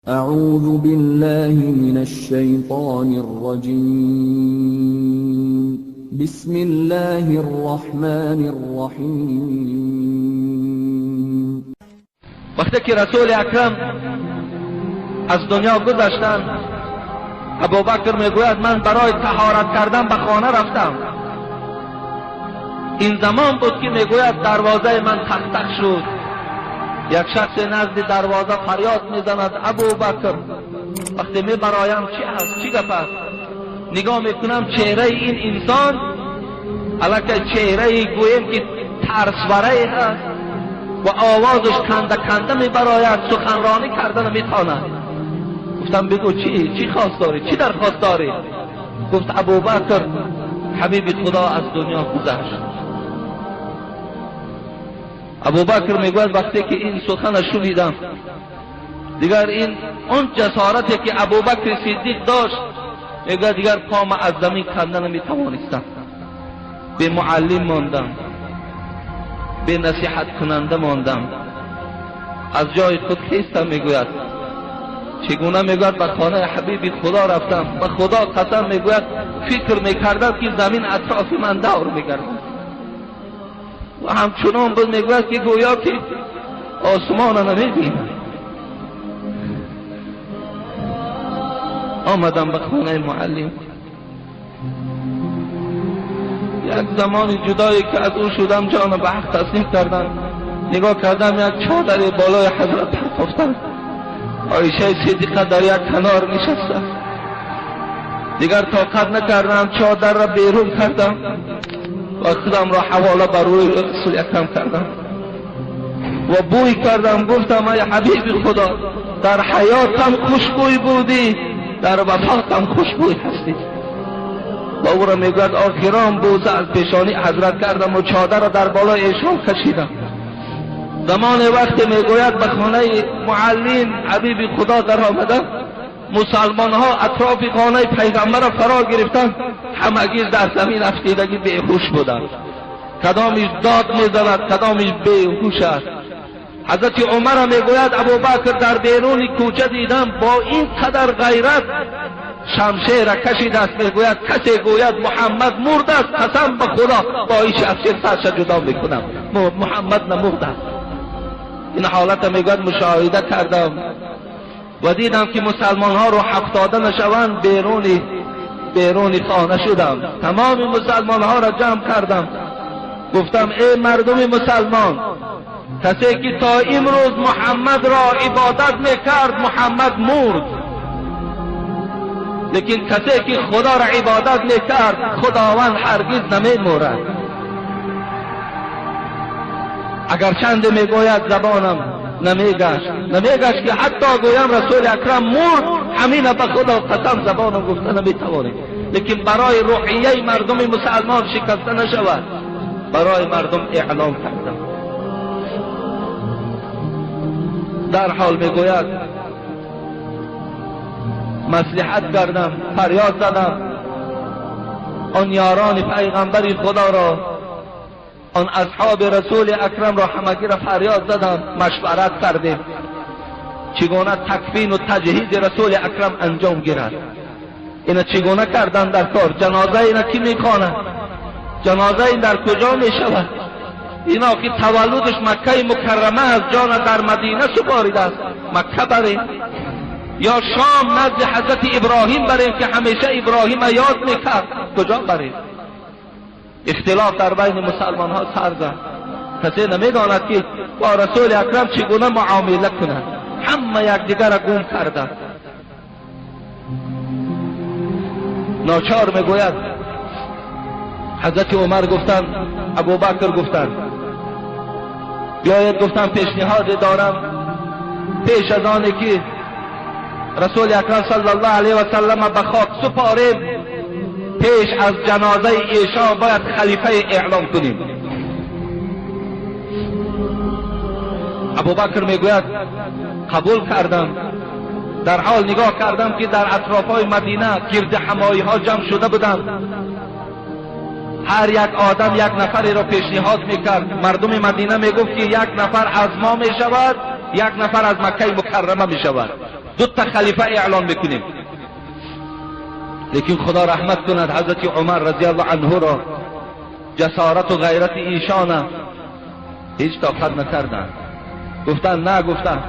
أعوذ بالله من الشيطان الرجيم. بسم الله الرحمن الرحيم. وقتی که رسول اکرم از دنیا گذشتند، ابوبکر میگوید من برای طهارت کردن به خانه رفتم. این زمان بود که میگوید دروازه من تق تق شد. یک شخص نزد دروازه فریاد میزند ابوبکر. وقتی می برایم چی هست، چی گپ است، نگاه میکنم چهره این انسان الکه چهره گویم که ترسوره هست و آوازش کنده کنده میبراید، سخنرانی کردن میتواند. گفتم بگو چی خواست داری، چی درخواست داری؟ گفت ابوبکر حبیب خدا از دنیا گذشت. ابوبکر میگوید وقتی که این سخن شنیدم، دیگر این اون جسارتی که ابوبکر صدیق داشت، میگوید دیگر پام از زمین کنده نمیتوانستم. به معلم ماندم، به نصیحت کننده ماندم، از جای خود خیستم. میگوید چگونه؟ میگوید به خانه حبیب خدا رفتم، به خدا قسم، میگوید فکر میکردم که زمین اطراف من دور میگردد و همچنان بود. میگوید که گویا که آسمان را نمیبینم. آمدم به خانه معلم. یک زمان جدایی که از او شدم، جان به حق تسلیم کردم. نگاه کردم یک چادر بالای حضرت پرتافتن، عایشه صدیقه در یک کنار نشسته. دیگر طاقت نکردم، چادر را بیرون کردم و خودم را حواله بر روی رسول اکرم کردم و بوی کردم. گفتم ای حبیب خدا، در حیاتم خوشبوی بودی، در وفاتم خوشبوی هستی. و او را میگوید آخران بوسه از پیشانی حضرت کردم و چادر را در بالای ایشان کشیدم. زمان وقت میگوید به خانه معلم حبیب خدا در آمدم، مسلمان ها اطراف خانه پیغمبر را فرا گرفتند، همگی در زمین افتیدگی بیهوش بودند. کدامش داد میزند، کدامش بیهوش است. حضرت عمر میگوید ابوبکر در بیرون کوچه دیدم با این قدر غیرت شمشیر را کشید است. میگوید کسی گوید محمد مرد است، قسم به خدا با این شمشیر سرش جدا میکنم، محمد نمرد است. این حالت میگوید مشاهده کردم و دیدم که مسلمان ها رو هفتاده نشوند، بیرون خانه شدم. تمام مسلمان ها را جمع کردم، گفتم ای مردم مسلمان، کسی که تا امروز محمد را عبادت میکرد محمد مرد، لیکن کسی که خدا را عبادت میکرد خداوند هرگز نمیمورد. اگر چند میگوید زبانم نمیگشت که حتی گویم رسول اکرم مرد، همین به خدا قسم زبانم گفته نمیتوانیم. لیکن برای روحیه مردم مسلمان شکسته نشود، برای مردم اعلام کردم. در حال میگوید مصلحت کردم، فریاد زدم آن یاران پیغمبر خدا را، آن اصحاب رسول اکرم را، همگی را فریاد زدم، مشورت کردیم چگونه تکفین و تجهیز رسول اکرم انجام گیرد. اینا چگونه کردن در کار؟ جنازه اینا کی میخواند؟ جنازه این در کجا میشود؟ اینا که تولدش مکه مکرمه است، جان در مدینه سپاریده است، مکه بریم یا شام نزد حضرت ابراهیم بریم که همیشه ابراهیم یاد میکرد، کجا بریم؟ اختلاف در بین مسلمان ها سر زد. کسی نمیداند که با رسول اکرم چگونه معامله کند، همه یکدیگر را گم کردند. ناچار میگوید حضرت عمر گفتند، ابوبکر گفتند بیاید، گفتم پیشنهاد دارم، پیش از آن که رسول اکرم صلی الله علیه و سلم به خاک سپاریم، پیش از جنازه ایشان باید خلیفه اعلام کنیم. ابوبکر میگوید قبول کردم. در حال نگاه کردم که در اطرافهای مدینه گرد همایی ها جمع شده بودند، هر یک آدم یک نفری را پیشنهاد میکرد. مردم مدینه میگفت که یک نفر از ما میشود، یک نفر از مکه مکرمه میشود. دو تا خلیفه اعلان میکنیم. لیکن خدا رحمت کند حضرت عمر رضی الله عنه را، جسارت و غیرت ایشان هیچ طاقت نکردند. گفتن نه، گفتن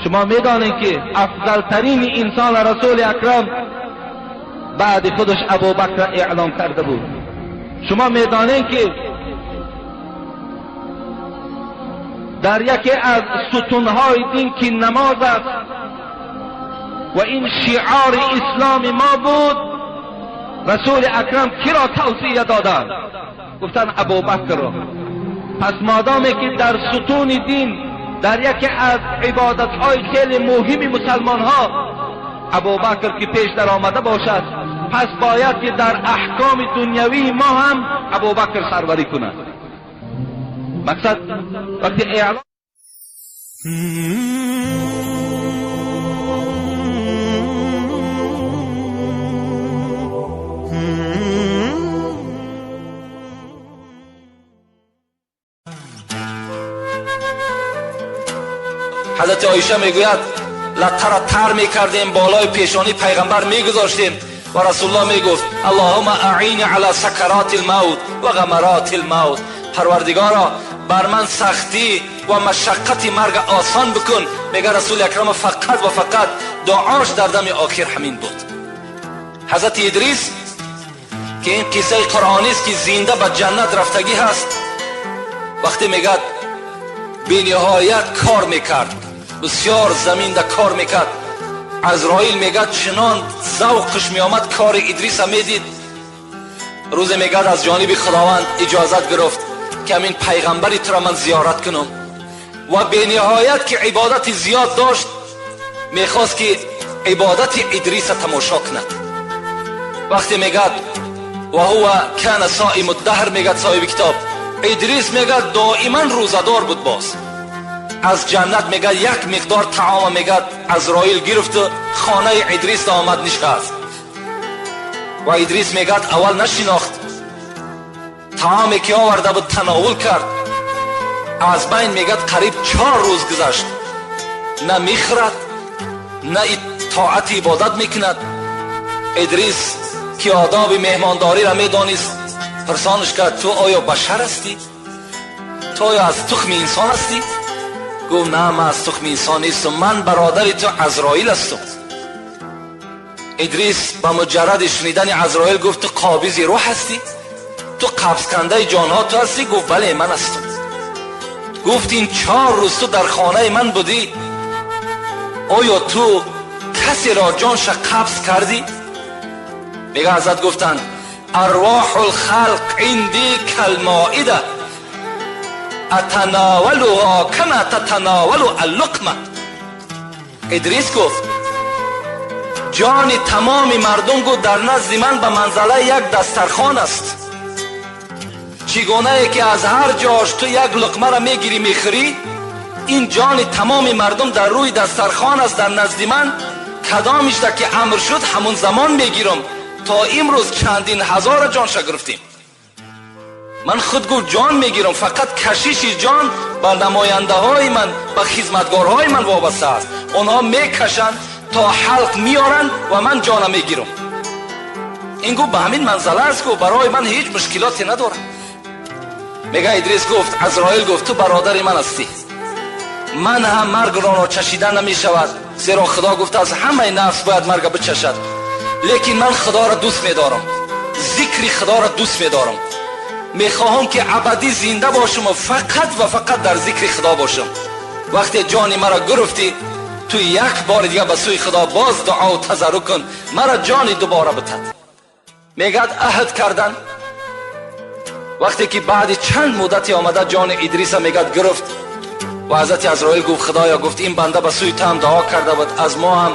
شما میدانید که افضل ترین انسان رسول اکرم بعد خودش ابوبکر اعلام کرده بود. شما میدانید که در یکی از ستونهای دین که نماز است و این شعار اسلام ما بود، رسول اکرم کی را توصیه دادند؟ گفتن ابوبکر را. پس مادامی که در ستون دین، در یکی از عبادتهای خیلی مهم مسلمان ها ابوبکر که پیش در آمده باشد، پس باید که در احکام دنیوی ما هم ابوبکر سروری کند. مقصد وقتی اعلام حضرت عایشه میگوید لته را تر میکردیم، بالای پیشانی پیغمبر میگذاشتیم و رسول الله میگفت اللهم اعین علی سکرات الموت و غمرات الموت، پروردگارا بر من سختی و مشقت مرگ آسان بکن. میگه رسول اکرم فقط و فقط دعاش در دم آخر همین بود. حضرت ادریس که این قصه قرآنی است که زنده به جنت رفتگی هست، وقتی میگه بی نهایت کار میکرد، بسیار زمین ده کار میکرد، عزرائیل میگه چنان ذوقش میآمد کار ادریس هم میدید. روز میگه از جانب خداوند اجازت گرفت که همین پیغمبری تو را من زیارت کنم و به نهایت که عبادت زیاد داشت میخواست که عبادت ادریس تماشا کند. وقتی میگه و هو کان صائم الدهر، میگه صاحب کتاب ادریس میگه دائما روزدار بود. باز از جنت میگه یک مقدار طعام میگه عزرائیل گرفت، خانه ادریس آمد نشست و ادریس میگه اول نشناخت، طعامی که آورده بود تناول کرد. از بین میگه قریب 4 روز گذشت، نه میخورد نه طاعت عبادت میکند. ادریس که آداب مهمانداری را میدانست پرسانش کرد تو آیا بشر هستی؟ تو آیا از تخم انسان هستی؟ گفت نه، من از تخم انسان نیستم، من برادر تو عزرائیل هستم. ادریس با مجرد شنیدن عزرائیل گفت تو قابض روح هستی؟ تو قبض کنده جانها تو هستی؟ گفت بله من هستم. گفت این 4 روز تو در خانه من بودی، آیا تو کسی را جانش قبض کردی؟ میگه حضرت گفتند ارواح الخلق عندی کالمائده اتناولها کما تتناول اللقمه. ادریس گفت جان تمام مردم گفت در نزد من به منزله یک دسترخوان است، چگونه ای که از هر جاش تو یک لقمه را میگیری میخوری، این جان تمام مردم در روی دسترخوان است در نزد من، کدامش که امر شد همون زمان میگیرم. تا امروز چندین هزار جان گرفتیم. من خود گفت جان میگیرم، فقط کشش جان به نماینده های من، به خدمتگارهای من وابسته است. آنها میکشند تا حلق میارند و من جانم میگیرم. این گفت به همین منزله است، گفت برای من هیچ مشکلاتی نداره. میگه ادریس گفت عزرائیل گفت تو برادر من هستی، من هم مرگ را چشیدن نمیشود، زیرا خدا گفت از همه نفس باید مرگ بچشد، لیکن من خدا را دوست میدارم، ذکر خدا را دوست میدارم، میخواهم که ابدی زنده باشم و فقط و فقط در ذکر خدا باشم. وقتی جان مرا گرفتی تو یک بار دیگه به سوی خدا باز دعا و تضرع کن، مرا جان دوباره بتد. میگد عهد کردن. وقتی که بعد چند مدتی آمده جان ادریس میگد گرفت و حضرت عزرائیل گفت خدایا، گفت این بنده به سوی تو هم دعا کرده بود، از ما هم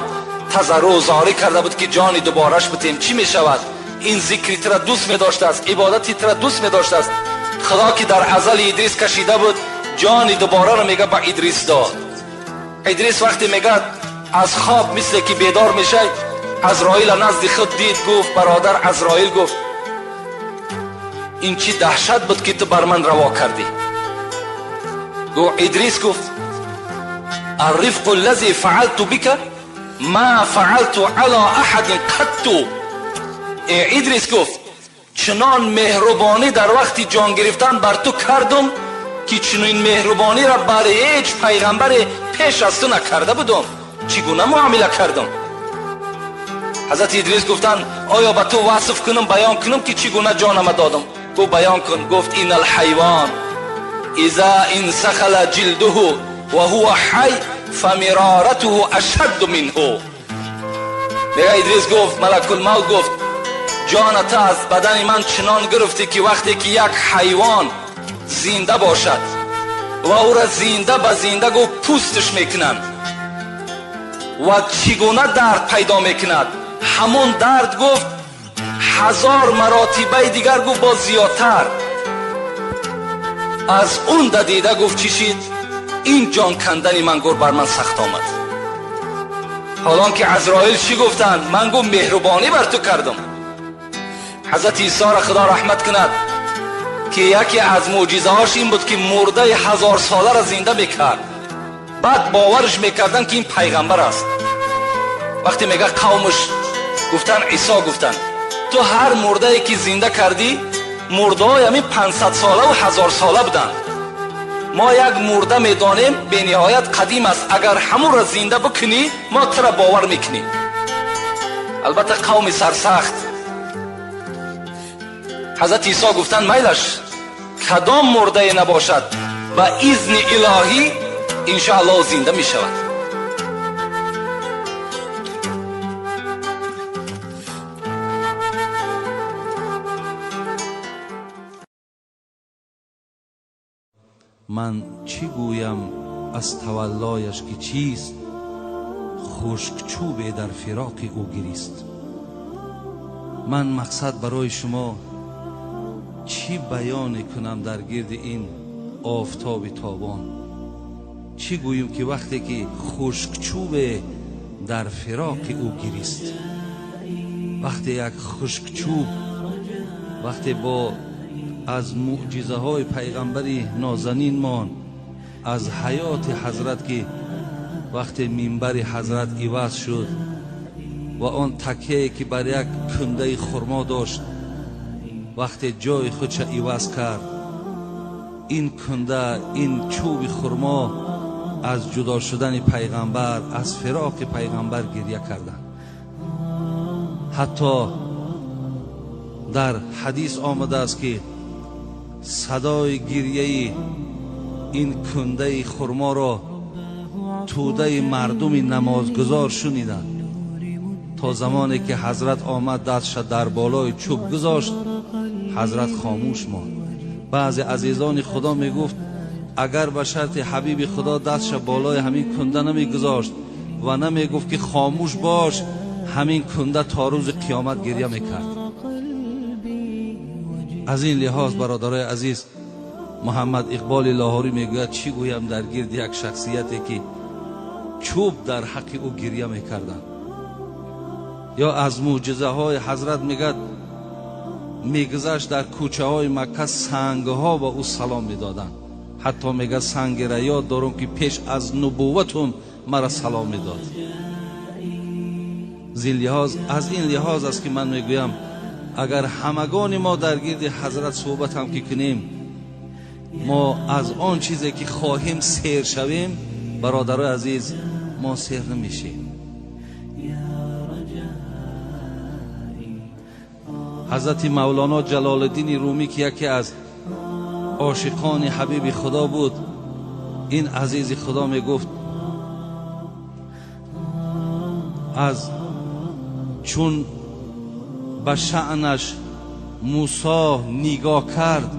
تضرع و زاری کرده بود که جان دوبارهش بتیم، چی میشود؟ این ذکری ترا دوست می داشته است، عبادتی ترا دوست می داشته است. خدا که در ازل ادریس کشیده بود جان دوباره رو میگه به ادریس داد. ادریس وقتی میگه از خواب مثل که بیدار میشه، عزرائیل نزد خود دید، گفت برادر عزرائیل، گفت این چی دهشت بود که تو بر من روا کردی؟ گفت ادریس گفت الرفق الذی فعلت بک ما فعلت علی احد قط. ادریس گفت چنان مهربانی در وقتی جان گرفتن بر تو کردم که چنین مهربانی را بر هیچ پیغمبر پیش از تو نکرده بودم. چگونه معامله کردم؟ حضرت ادریس گفتند آیا به تو وصف کنم، بیان کنم که چگونه جانم دادم؟ گفت بیان کن. گفت این الحیوان اذا انسخل جلده و هو حی فمرارته اشد منه. میگه ادریس گفت، ملک الموت گفت جانت از بدن من چنان گرفتی که وقتی که یک حیوان زنده باشد و او را زنده به زنده گفت پوستش میکنند و چگونه درد پیدا میکند، همون درد گفت 1000 مراتبه دیگر گفت با زیادتر از اون دیده. گفت چی شد؟ این جان کندن من گفت بر من سخت آمد. حالان که عزرائیل چی گفتند؟ من گفت مهربانی بر تو کردم. حضرت عیسی را خدا رحمت کند که یکی از معجزه هاش این بود که مرده 1000 ساله را زنده میکرد. بعد باورش میکردن که این پیغمبر است. وقتی میگه قومش گفتن عیسی گفتن تو هر مرده ای که زنده کردی مرده های همین 500 ساله و 1000 ساله بودن. ما یک مرده میدانیم به نهایت قدیم است، اگر همون را زنده بکنی ما تو را باور میکنیم. البته قوم سرسخت. حضرت عیسی گفتن میلش کدام مرده نباشد با اذن الهی انشاءالله زنده میشود. من چی گویم از تولایش که چیست، خشک چوب در فراق او گریست. من مقصد برای شما چی بیان کنم در گرد این آفتاب تابان؟ چی گوییم که وقتی که خشک چوب در فراق او گریست، وقتی یک خشک چوب، وقتی با از معجزه های پیغمبری نازنین مان، از حیات حضرت که وقتی منبر حضرت عوض شد و آن تکیه که بر یک کنده خرما داشت وقتی جای خودش عوض کرد، این کنده، این چوب خرما از جدا شدن پیغمبر، از فراق پیغمبر گریه کردند. حتی در حدیث آمده است که صدای گریه این کنده خرما را توده مردم نمازگزار شنیدند. تا زمانی که حضرت آمد دستش در بالای چوب گذاشت، حضرت خاموش ماند. بعضی عزیزان خدا میگفت اگر به شرط حبیب خدا دستش بالای همین کنده نمیگذاشت و نمیگفت که خاموش باش، همین کنده تا روز قیامت گریه میکرد. از این لحاظ برادرای عزیز، محمد اقبال لاهوری میگوید چی گویم در گرد یک شخصیتی که چوب در حق او گریه میکردند. یا از معجزه های حضرت میگد میگذشت در کوچه های مکه سنگ ها به او سلام میدادند. حتی میگه سنگ را یاد دارم که پیش از نبوتم مرا سلام میداد. از این لحاظ است که من میگویم اگر همگان ما در گرد حضرت صحبت هم که کنیم، ما از آن چیزی که خواهیم سیر شویم، برادرای عزیز ما سیر نمیشیم. حضرت مولانا جلال الدین رومی که یکی از عاشقان حبیب خدا بود، این عزیز خدا میگفت از چون به شأنش موسی نگاه کرد،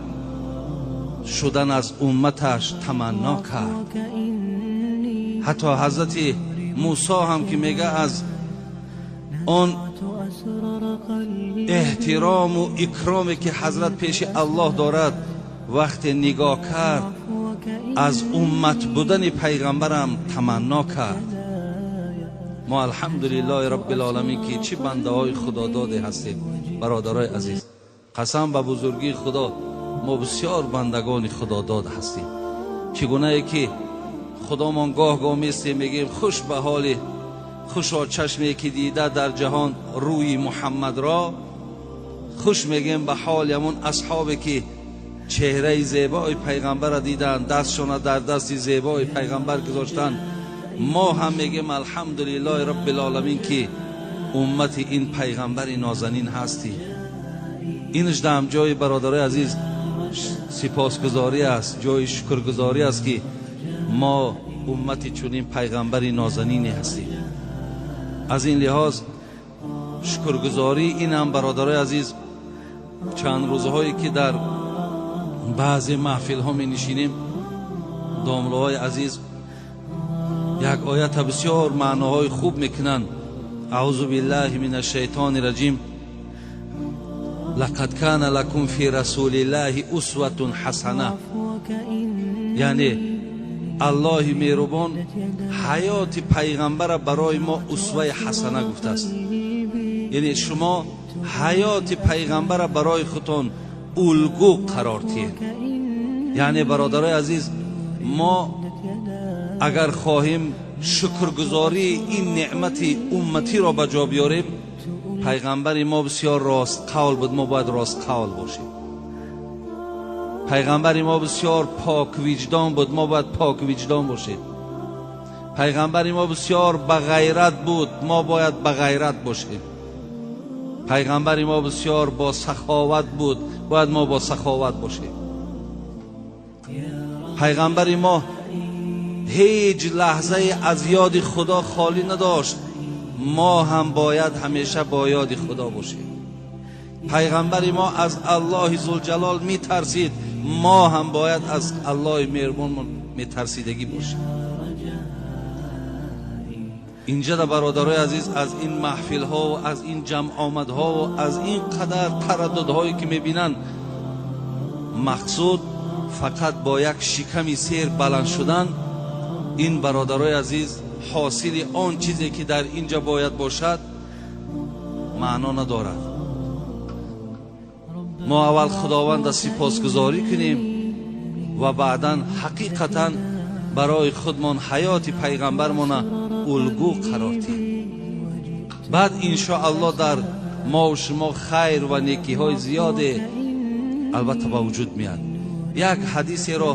شدن از امتش تمنا کرد. حتی حضرت موسی هم که میگه از آن احترام و اکرامی که حضرت پیش الله دارد وقت نگاه کرد، از امت بودن پیغمبرم تمنا کرد. ما الحمدلله رب العالمین که چه بنده های خدا داده هستیم. برادرای عزیز، قسم به بزرگی خدا ما بسیار بندگان خدا داد هستیم. چگونه ای که خدامان گاه گاه میستیم میگیم خوش به حال Хушо чашме ки дида дар ҷаҳон рӯи Муҳаммадро. Хуш мегем ба ҳоли ҳамон асҳобе ки чеҳраи зебои пайғамбарро диданд, дастшона дар дасти зебои пайғамбар гузоштанд. Мо ҳам мегем алҳамдулиллоҳи роббил оламин ки уммати ин пайғамбари нозанин ҳастӣ. Инаш даҳам ҷои бародарои азиз сипосгузорӣ аст, ҷои шукргузорӣ аст ки мо уммати чунин пайғамбари нозанине ҳастем. Аз ин лиҳоз шукргузорӣ ин ҳам бародарои азиз, чанд рӯзҳое ки дар баъзе маҳфилҳо менишинем, домлаҳои азиз як оята бисёр маъноҳои хуб мекунанд. Аъузу биллаҳи мин ашшайтони раҷим. Лақад кана лакум фи расулиллаҳи усватун ҳасана. Яъне Аллоҳи меҳрубон ҳаёти пайғамбара барои мо усваи ҳасана гуфтааст. Яъне шумо ҳаёти пайғамбара барои худтон улгӯ қарор диҳед. Яъне бародарои азиз, мо агар хоҳем шукргузории ин неъмати умматиро ба ҷо биёрем, пайғамбари мо бисёр ростқавл буд, мо бояд ростқавл бошем. Пайғамбари мо бисёр поквиҷдон буд, мо бояд поквиҷдон бошем. Пайғамбари мо бисёр бағайрат буд, мо бояд бағайрат бошем. Пайғамбари мо бисёр бо саховат буд, бояд мо бо саховат бошем. Пайғамбари мо ҳеҷ лаҳзае аз ёди Худо холӣ надошт, мо ҳам бояд ҳамеша бо ёди Худо бошем. Пайғамбари мо аз Аллоҳи Зулҷалол метарсид, мо ҳам бояд аз Аллоҳи меҳрубонмон метарсидагӣ бошем. Инҷа да бародарои азиз, аз ин маҳфилҳо аз ин ҷамъомадҳо аз ин қадар тараддудҳое ки мебинанд, мақсуд фақат бо як шиками сер баланд шудан, ин бародарои азиз ҳосили он чизе ки дар инҷа бояд бошад маъно надорад. Мо аввал Худованда сипосгузорӣ кунем ва баъдан ҳақиқатан барои худмон ҳаёти пайғамбармона улгӯ қарор диҳем. Баъд иншоаллоҳ дар мо шумо хайр ва некиҳои зиёде албатта ба вуҷуд меяд. Як ҳадисеро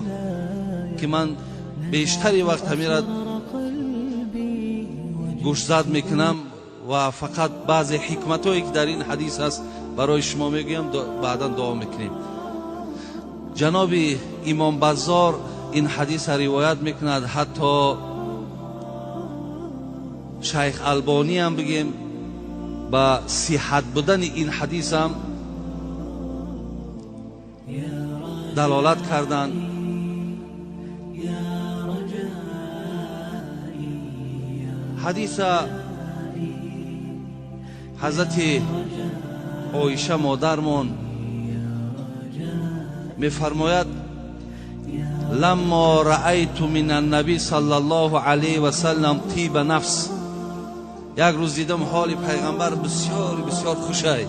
ки ман бештари вақт ҳамира гӯшзад мекунам ва фақат баъзе ҳикматҳое ки дар ин ҳадис ҳаст барои шумо мегӯям, баъдан дуо мекунем. Ҷаноби Имом Баззор ин ҳадиса ривоят мекунад, ҳатто Шайх Албонӣ ҳам бигем ба сиҳат будани ин ҳадисам далолат карданд. Ҳадиса ҳазрати Оиша модармон мефармояд: ламмо раайту мин аннаби саллаллоҳу алайҳи васаллам тиба нафс. Як рӯз дидам ҳоли пайғамбар бисёр бисёр хушай,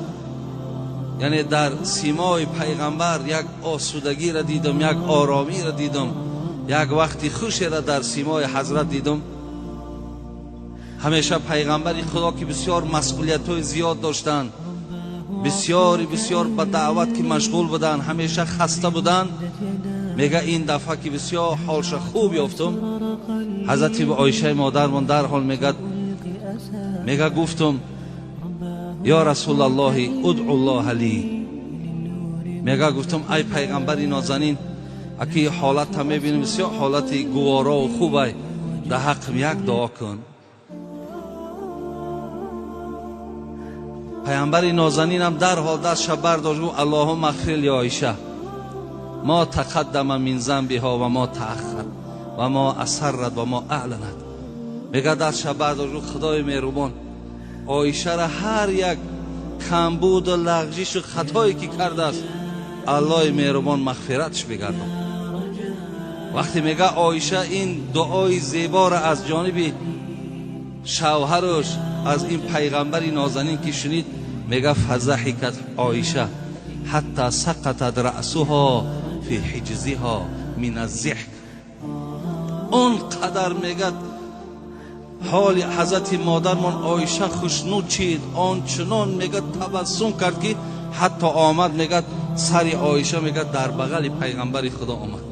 яъне дар симои пайғамбар як осудагиро дидам, як оромиро дидам, як вақти хушеро дар симои ҳазрат дидам. Ҳамеша пайғамбари Худо ки бисёр масъулиятҳои зиёд доштанд, бисёри бисёр ба даъват ки машғул буданд, ҳамеша хаста буданд, мега ин дафъа ки бисёр ҳолша хуб ёфтум, ҳазрати Оишаи модармон дарҳол мега гуфтум: ё Расулаллоҳи, удъуллоҳа ли. Мега гуфтум: ай пайғамбари нозанин, аки ҳолатта мебинем бисёр ҳолати гуворову хубай, дар ҳаққим як дуо кун. Пайғамбари нозанинам дарҳол дастша бардошт, гуфт: Аллоҳумма ғфир ли Оиша мо тақаддама мин занбиҳо ва мо тааххар ва мо асаррат ва мо аъланат. Мега дастша бардошт, гуфт: Худои меҳрубон, Оишара ҳар як камбуду лағжишу хатое ки кардааст, Аллоҳи меҳрубон мағфиратш бигардон. Вақте мега Оиша ин дуои зеборо аз ҷониби шавҳараш, аз ин пайғамбари нозанин ки шунид, мега фазаҳикат Оиша ҳатта сақатат раъсуҳо фи ҳиҷзиҳо мин аззиҳк. Он қадар мега Ҳоли ҳазрати модармон Оиша хушнуд шид, ончунон мегӯяд табассум кард, ки ҳатто омад, мегӯяд, сари Оиша, мегӯяд, дар бағали пайғамбари Худо омад.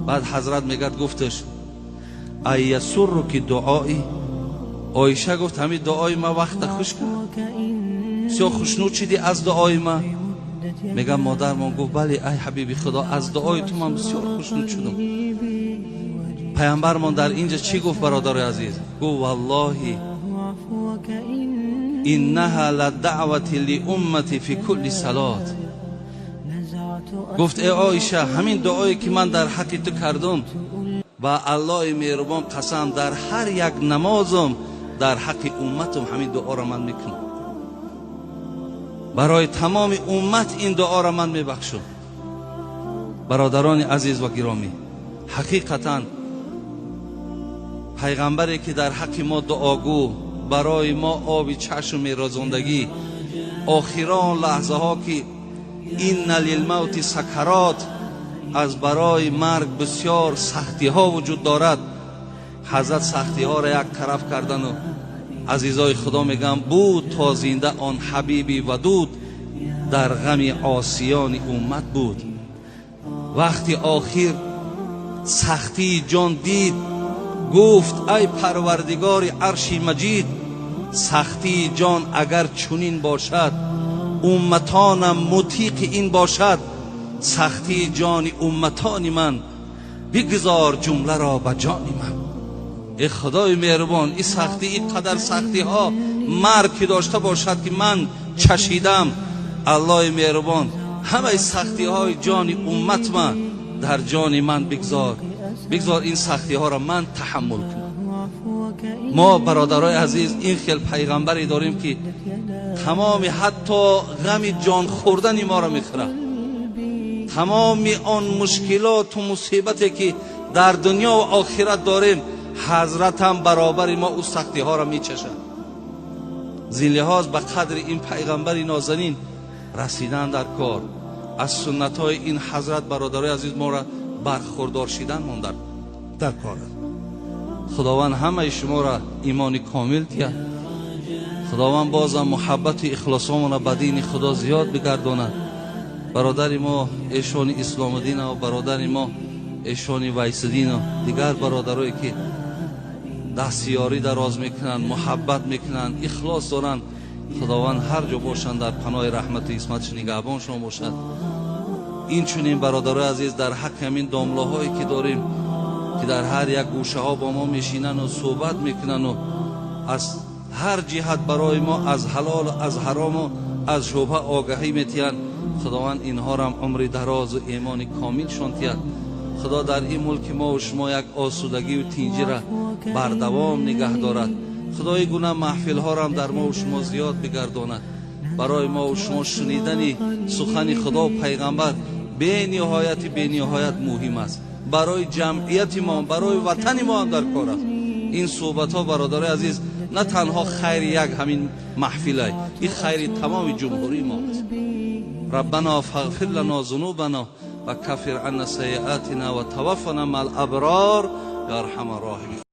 Баъд ҳазрат, мегӯяд, гуфташ: أيسرك دعائي. Оиша гуфт: ҳамин дуои ма вақта хуш кард, бисёр хушнуд шидӣ аз дуои ма? Мегӯяд, модармон гуфт: бале, ай ҳабиби Худо, аз дуои ту ман бисёр хушнуд шудам. Паямбармон дар инҷа чӣ гуфт, бародарои азиз? Гуфт: والله إنها لدعوتي لأمتي في كل صلاة. Гуфт: э Оиша, ҳамин дуое ки ман дар ҳаққи ту кардум, ба Аллоҳи меҳрубон қасам, дар ҳар як намозум дар ҳаққи умматум ҳамин дуоро ман мекунам. Барои тамоми уммат ин дуоро ман мебахшам. Бародарони азиз ва гиромӣ, ҳақиқатан пайғамбаре ки дар ҳаққи мо дуогӯ, барои мо оби чашм мерозондагӣ, охирон лаҳзаҳо ки إن للموت سكرات, аз барои марг бисёр сахтиҳо вуҷуд дорад, ҳазрат сахтиҳоро як тараф кардану, азизои Худо, мегӯям, буд то зинда он ҳабиби вадуд, дар ғами осиёни уммат буд. Вақти охир сахтии ҷон дид, гуфт: ай Парвардигори арши маҷид, сахтии ҷон агар чунин бошад, умматонам мутиқи ин бошад, сахтии ҷони умматони ман бигузор ҷумларо ба ҷони ман. Э Худои меҳрубон, ин сахтӣ, ин қадар сахтиҳо марг ки дошта бошад, ки ман чашидам, Аллоҳи меҳрубон, ҳамаи сахтиҳои ҷони уммат ман дар ҷони ман бигзор, бигзор ин сахтиҳоро ман таҳаммул кунам. Мо, бародарои азиз, ин хел пайғамбаре дорем, ки тамоми ҳатто ғами ҷон хӯрдани моро мехӯрад. Тамоми он мушкилоту мусибате ки дар дунё ва охират дорем, ҳазратам баробари мо ӯ сахтиҳоро мечашад. Зин лиҳоз ба қадри ин пайғамбари нозанин расидан дар кор, аз суннатҳои ин ҳазрат, бародарои азиз, моро бархурдор шидан мондар дар кор аст. Худованд ҳамаи шуморо имони комил диҳад. Худованд бозам муҳаббату ихлосомонро ба дини Худо зиёд бигардонад. Бародари мо эшони Исломуддин ва бародари мо эшони Вайсиддину дигар бародарое ки дастёрӣ дароз мекунанд, муҳаббат мекунанд, ихлос доранд, Худованд ҳар ҷо бошанд, дар паноҳи раҳмату исматаш нигаҳбоншон бошад. Инчунин, бародарои азиз, дар ҳаққи ҳамин домлаҳое ки дорем, ки дар ҳар як гӯшаҳо бо мо мешинану суҳбат мекунану аз ҳар ҷиҳат барои мо аз ҳалолу аз ҳарому аз шубҳа огаҳӣ метиҳанд, Худованд инҳорам умри дарозу имони комилшон тиҳад. Худо дар ин мулки мо шумо як осудагию тинҷира бардавом нигаҳ дорад. Худои гуна маҳфилҳорам дар мо шумо зиёд бигардонад. Барои мо шумо шунидани сухани Худо, пайғамбар бениҳояти бениҳоят муҳим аст. Барои ҷамъияти мо, барои ватани мо ҳам дар кор аст ин суҳбатҳо. Бародарои азиз, на танҳо хайри як ҳамин маҳфилай, ин хайри тамоми ҷумҳурии мо аст. ربنا فاغفر لنا ذنوبنا وكفر عنا سيئاتنا وتوفنا مع الأبرار يا أرحم الراحمين.